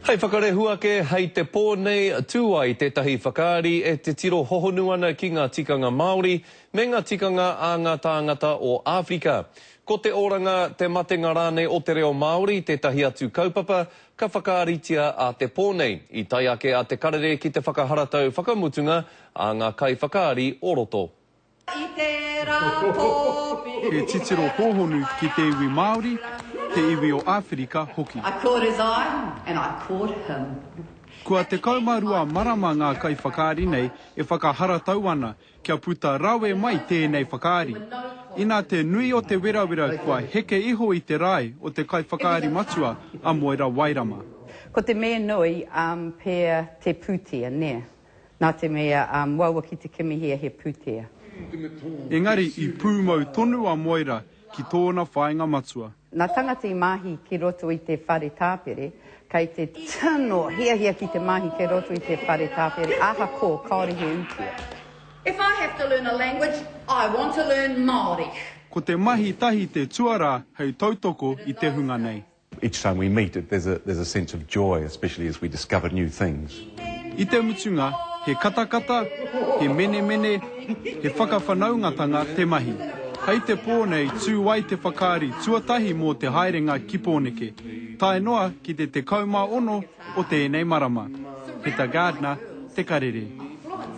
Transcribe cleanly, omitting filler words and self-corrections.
Hei whakarehu ake, hei te pō nei, tū ai tētahi whakaari e titiro hohonu ana ki ngā tikanga Māori me ngā tikanga a ngā tāngata o Āwherika. Ko te oranga, te matenga rānei o te reo Māori tētahi atu kaupapa ka whakaaritia ā te pō nei. I tae ake a Te Karere ki te whakaharatau whakamutunga a ngā kaiwhakaari o roto. I tērā pō. He titiro hōhonu ki te iwi Māori, te iwi o Āwherika hoki. I caught his eye and I caught him. Kua 12 marama ngā kaiwhakaari nei e whakaharatau ana kia puta rawe mai tēnei whakaari. Inā te nui o te werawera kua heke iho i te rae o te kaiwhakaari matua a Moira Wairama. Ko te mea nui, pea te pūtea, nē. Nā te mea, uaua ki te kimihia he pūtea. Engari i pūmau tonu a Moira ki tōna whāinga matua. Nā tangata i mahi ki roto i te whare tāpere, kei te tino hiahia ki te mahi ki roto i te whare tāpere ahakoa kāore he ūtea. If I have to learn a language, I want to learn Māori. Ko te mahi tahi te tuarā hei tautoko i te hunga nei. Each time we meet, there's a, there's a sense of joy, especially as we discover new things. I te mutunga, he katakata, he menemene, he whakawhanaungatanga te mahi. Hei te pō nei tū ai te whakaari tuatahi mō te haerenga ki Pōneke, tae noa ki te 16 o tēnei marama. Heta Gardner, Te Karere.